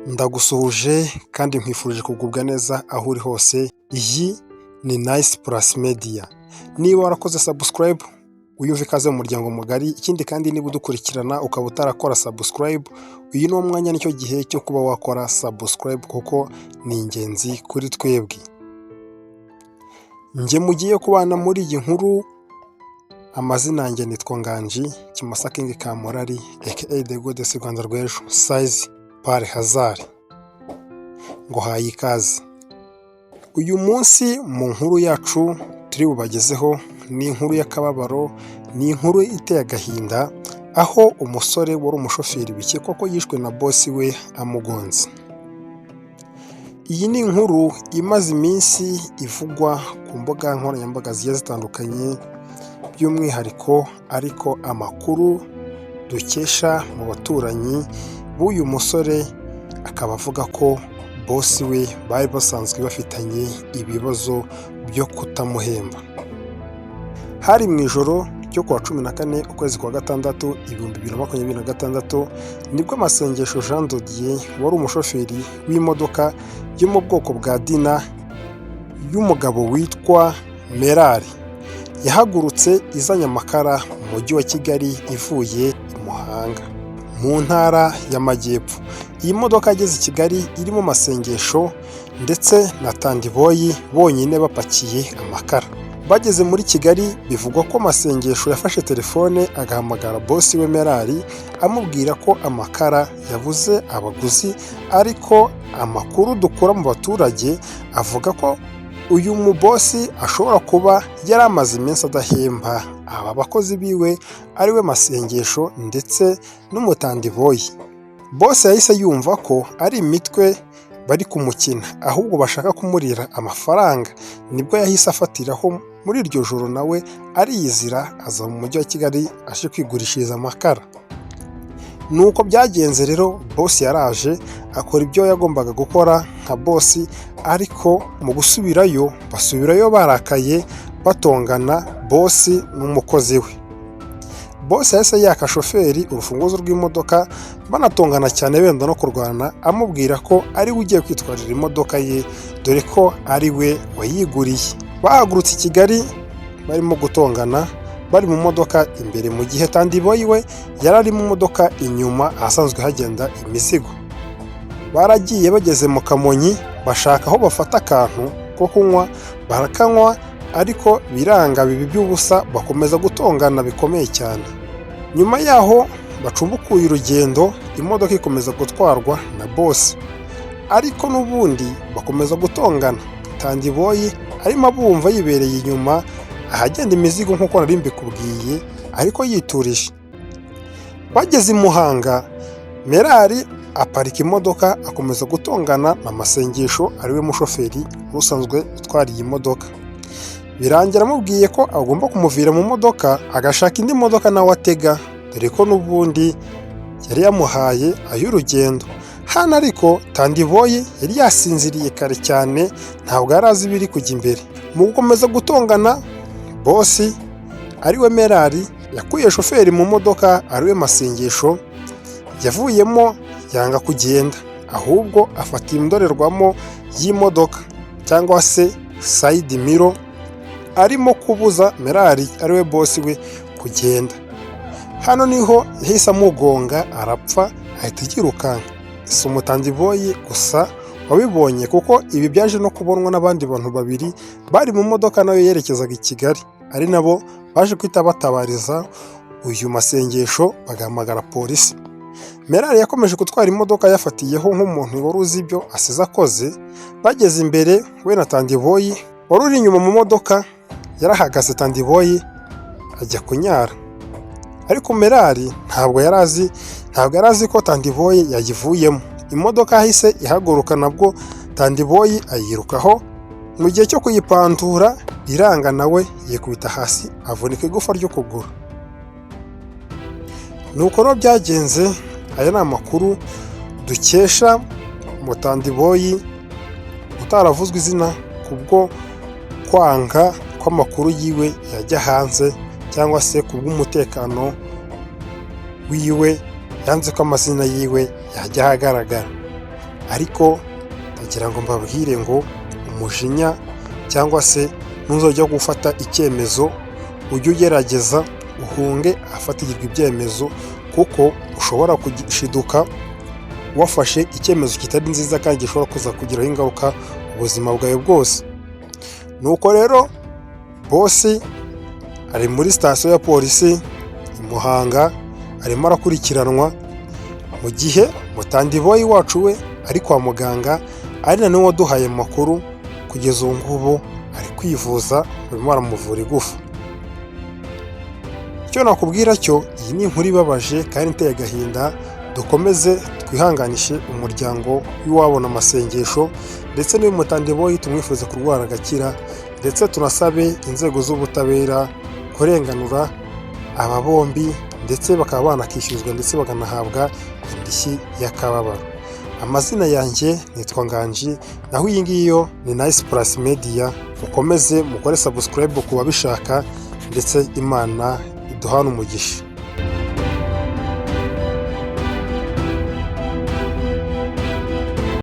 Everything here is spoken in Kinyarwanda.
Ndagusuhuje kandi nkwifurije kugubwa neza aho uri hose. Iyi ni Nice Plus Media. Niba warakoze subscribe, wiyumve ikaze mu muryango mugari. Ikindi kandi, niba udukurikirana ukaba utarakora subscribe, uyu ni wo mwanya, nicyo gihe cyo kuba wakora subscribe kuko ni ingenzi kuri twebwe. Njye mugiye kubana muri iyi nkuru, amazina yanjye nitwa Nganji Kimasa King Kamurari, aka The Goddess Rwanda rw'ejo, size par hasard. Nguhaye ikaze. Uyu munsi mu nkuru yacu turi bubagezeho ni inkuru y'akababaro, ni inkuru iteye agahinda, aho umusore wari umushoferi bikekwa ko yishwe na bosi we amugonze. Iyi ni inkuru imaze iminsi ivugwa ku mbuga nkoranyambaga zigiye zitandukanye, by'umwihariko ariko amakuru dukesha mu baturanyi b'uyu musore akaba avuga ko bosi we bari basanzwe bafitanye ibibazo byo kutamuhemba. Hari mu ijoro ryo kuwa 14 ukwezi kwa gatandatu 2026, nibwo Amasengesho Jean de Dieu wari umushoferi w'imodoka yo mu bwoko bwa Dina y'umugabo witwa Merari, yahagurutse izanye amakara mu mujyi wa Kigali ivuye i Muhanga mu ntara y'Amajyepfo. Iyi modoka yageze i Kigali irimo Masengesho ndetse na Tandiboyi bonyine bapakiye amakara. Bageze muri Kigali, bivugwa ko Masengesho yafashe telefone agahamagara bosi we Merari, amubwira ko amakara yabuze abaguzi. Ariko amakuru dukura mu baturage avuga ko uyu mubosi ashobora kuba yari amaze iminsi adahemba aba bakozi biwe, ariwe Masengesho ndetse n'umutandiboyi. Bosi yahise yumva ko ari imitwe bari kumukina, ahubwo bashaka kumurira amafaranga. Nibwo yahise afatiraho muri iryo joro, nawe ariyizira aza mu mujyi wa Kigali aje kwigurishiriza amakara. Nuko byagenze rero, bosi yaraje akora ibyo yagombaga gukora nka bosi, ariko mu gusubirayo basubirayo barakaye, batongana bosi n'umukozi we. Bosi yahise yaka shoferi urufunguzo rw'imodoka, banatongana cyane benda no kurwana, amubwira ko ari we ugiye kwitwarira imodoka ye, dore ko ari we wayiguriye. Bahagurutse i Kigali barimo gutongana bari mu modoka imbere, mu gihe Tandiboyi we yari ari mu modoka inyuma ahasanzwe hagenda imizigo. Baragiye, bageze mu Kamonyi bashaka aho bafata akantu ko kunywa, barakanywa ariko biranga biba iby'ubusa, bakomeza gutongana bikomeye cyane. Nyuma yaho bacumbukuye urugendo, imodoka ikomeza gutwarwa na bosi, ariko n'ubundi bakomeza gutongana. Tandiboyi arimo abumva yibereye inyuma ahagenda imizigo nk'uko nari mbikubwiye, ariko yiturije. Bageze i Muhanga, Merari aparika imodoka, akomeza gutongana na Masengesho ariwe mushoferi usanzwe utwara iyi modoka. Birangira amubwiye ko agomba kumuvira mu modoka agashaka indi modoka nawe atega, dore ko n'ubundi yari yamuhaye ay'urugendo. Hano ariko Tandiboyi yari yasinziriye kare cyane, ntabwo yari azi ibiri kujya imbere. Mu gukomeza gutongana, bosi ariwe Merari yakuye shoferi mu modoka ariwe Masengesho, yavuyemo yanga kugenda, ahubwo afata indorerwamo y'imodoka cyangwa se side mirror, arimo kubuza Merari ariwe bosi we kugenda. Hano niho yahise amugonga arapfa, ahita yirukanka. Si umutandiboyi gusa wabibonye, kuko ibi byaje no kubonwa n'abandi bantu babiri bari mu modoka nayo yerekezaga i Kigali, ari nabo baje guhita batabariza uyu Masengesho, bagahamagara polisi. Merari yakomeje gutwara imodoka yafatiyeho nk'umuntu wari uzi ibyo asize akoze. Bageze imbere, we na Tandiboyi wari uri inyuma mu modoka, yarahagaze, Tandiboyi ajya kunyara, ariko Merari ntabwo yari azi ko Tandiboyi yayivuyemo. Imodoka yahise ihaguruka, nabwo Tandiboyi ayirukaho. Mu gihe cyo kuyipantura biranga, nawe yikubita hasi avunika igufa ry'ukuguru. Nuko rero byagenze. Aya ni amakuru dukesha Mutandiboyi utaravuzwe izina kubwo kwanga kw'amakuru yiwe yajya hanze, cyangwa se kubw'umutekano wiwe yanze ko amazina yiwe yajya ahagaragara. Ariko ndagira ngo mbabwire ngo umujinya cyangwa se ntuzajya gufata icyemezo, ujye ugerageza uhunge ahafatirwa ibyemezo, kuko ushobora gushiduka wafashe icyemezo kitari nziza kandi gishobora kuza kugiraho ingaruka ubuzima bwawe bwose. Nuko rero boss ari muri sitasiyo ya polisi i Muhanga, arimo arakurikiranwa, mu gihe Mutandiboyi wacu we ari kwa muganga, ari na niwe waduhaye amakuru. Kugeza ubu ngubu ari kwivuza, barimo baramuvura igufa. Icyo nakubwira cyo, iyi ni inkuru ibabaje kandi iteye agahinda. Dukomeze twihanganishe umuryango w'iwabo amasengesho, ndetse n'uyu Mutandiboyi tumwifuza kurwara agakira, ndetse tunasabe inzego z'ubutabera kurenganura aba bombi, ndetse bakaba banakishyuzwa ndetse bakanahabwa indishyi y'akababaro. Amazina yanjye nitwa Nganji, naho iyi ngiyi yo ni Nice Plus Media. Mukomeze mukore subscribe ku babishaka, ndetse Imana iduhane umugisha.